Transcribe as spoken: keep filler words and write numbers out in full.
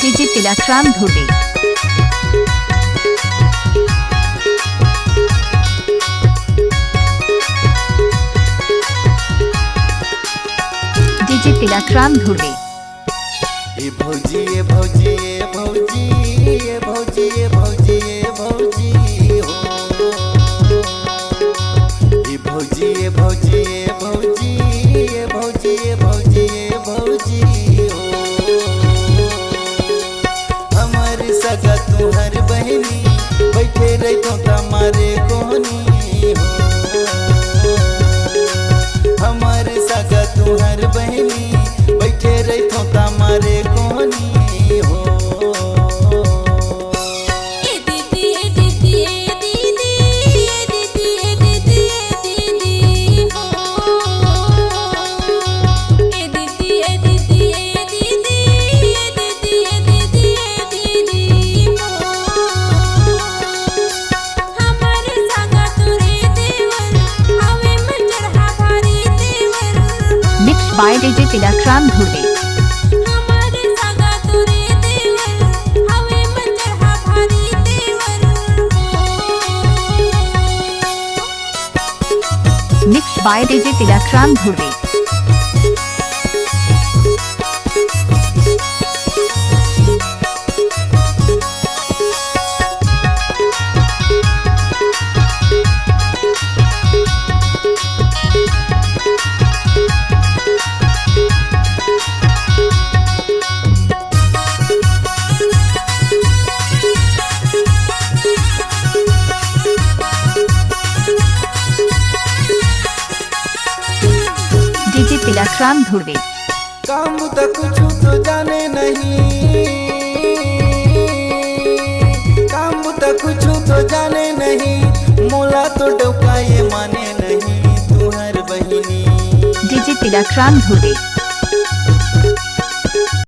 DJ Tilak Ram Dhurve. DJ Tilak Ram Dhurve. ए भौजी, ए भौजी, ए भौजी, ए भौजी, ए भौजी, ए भौजी हो। ए भौजी, ए भौजी, ए भौजी, ए भौजी, ए भौजी, ए भौजी हो। हमर सगा तुहर बहिनी, बइठे रहिथों तमारे कोहनी हो। हमर सगा तुहर बहिनी, बइठे रहिथों तमारे कोहनी हो। ए दीदी, ए दीदी, ए दीदी, ए दीदी, ए दीदी, ए दीदी हो। ए दीदी, ए दीदी, ए दीदी, ए दीदी, ए दीदी, ए दीदी हो। हमर संग तोरे देवर, हवे मंजर हा भारी देवर। Mixed by DJ Tilak Ram Dhurve. हमर संग तोरे देवर, हवे मंजर हा भारी देवर। Mixed by DJ Tilak Ram Dhurve. DJ Tilak Ram Dhurve. काम तो कुछ तो जाने नहीं, काम तो कुछ तो जाने नहीं, मोला तो डौका ये माने नहीं, तुहर बहिनी। डीजे तिलक राम धुर्वे।